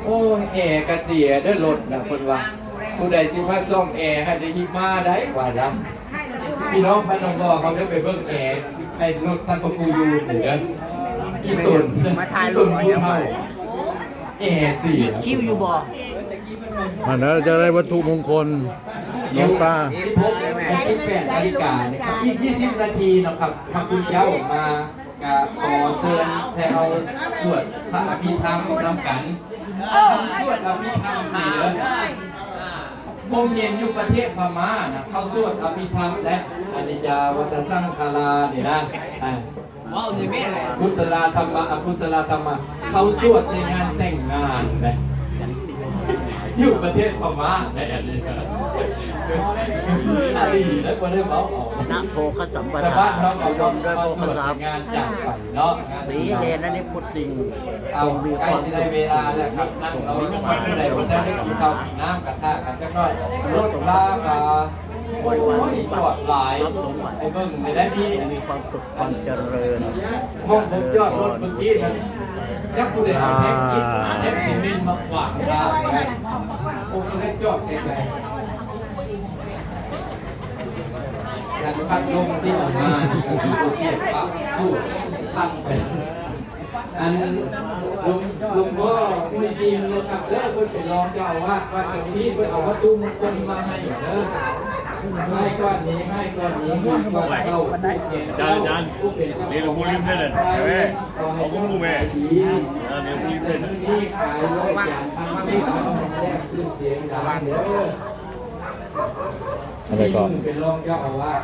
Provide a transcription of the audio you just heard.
ໂອ້ຍ ແອກະເສຍເດີລົດນະ ເພິ່ນວ່າ ຜູ້ໃດຊິມາສ້ອມແອໃຫ້ໄດ້ ຮີບມາໄດ໋ ວ່າຊັ້ນ. ພີ່ນ້ອງບ້ານໜອງບໍ່ ເຮົາໄດ້ໄປເບິ່ງແອໃຫ້ລົດທ່ານພະຄູຢູ່ນີ້ເດີ ອີ່ຕົນ ມາຖ່າຍຮູບ ອີ່ຕົນຜູ້ເຖົ້າ ແອເສຍ ຄິວຢູ່ບໍ່? ອັນນັ້ນຈະໄດ້ວັດຖຸມົງຄົນ ດຽວ ຫຼວງຕາ ສິບຫົກ ສິບແປດນາລິການະຄັບ ອີກຊາວນາທີເນາະຄັບ ພະຄຸນເຈົ້າມາ ກະຂໍເຊີນໃຫ້ເຮົາສວດພະອະພິທຳນຳກັນ. ເອີ ສວດອະພິທຳນີ້ເດີ ຜົມເຫັນຢູ່ປະເທດພະມ້ານະ ເຂົາສວດອະພິທຳແຫຼະ ອະນິດຈາວັດຕະສັງຂາລານີ້ນະ ອ່າ ເວົ້າໃສ່ແມ່ນແຫຼະ ກຸສະລາທຳມະ ອະກຸສະລາທຳມະ ເຂົາສວດໃສ່ງານແຕ່ງງານນະ ຢູ່ປະເທດພະມ້ານະ ອັນນີ້ ອີ່ຫຼີນະ ບໍ່ໄດ້ເວົ້າເອົາ ນະໂພຄະສຳປະທາ ຊາວບ້ານເຮົາກໍ ລວມດ້ວຍໂພຄະທາ ງານຈາກໄປເນາະ ສີເລນະນິພຸດຕິງ ເອົາ ໃກ້ຊິໄດ້ເວລາແລ້ວຄັບ ນັ່ງລອຈັກໜ້ອຍ ຜູ້ໃດບໍ່ທັນໄດ້ກິນເຂົ້າກິນນ້ຳ ກະຖ້າກັນຈັກໜ້ອຍ ລົດລາກະ ໂອ້ຍ ຈອດຫຼາຍ ໃຫ້ເບິ່ງໄດ້ ມີ ມີຄວາມສຸກຄວາມຈະເລີນ ໝ່ອງຜົມຈອດລົດເມື່ອກີ້ນັ້ນ ຈັກຜູ້ໃດເອົາແທັງອິດ ແທັງຊີເມັນມາຂວາງທາງໄວ້ ໂອ້ ກໍເລີຍຈອດໄກໆ. ອັນພັດລົມທີ່ອອກມານີ້ກໍຄືບໍ່ສຽບປັບສູດພັດໄປ ອັນ ຫຼວງ ຫຼວງພໍ່ອຸຍຊິງເລີຍຄັບເດີ ເພິ່ນເປັນຮອງເຈົ້າອາວາດວັດຈຳພີ ເພິ່ນເອົາວັດຖຸມົງຄົນມາໃຫ້ເດີ ໄມ້ກ້ອນນີ້ ໄມ້ກ້ອນນີ້ ໄມ້ກ້ອນເກົ່າ ອາຈານ ອາຈານ ຜູ້ເປັນເຈົ້າຂອງວັດໄທ ຂໍໃຫ້ໂຊກໃຫ້ດີ ແຕ່ມື້ນີ້ຂາຍຮ້ອຍຈານພັນ ແຊບຊື່ສຽງດັງເດີ. ອັນໃດກໍ ທີ່ເພິ່ນເປັນຮອງເຈົ້າອາວາດ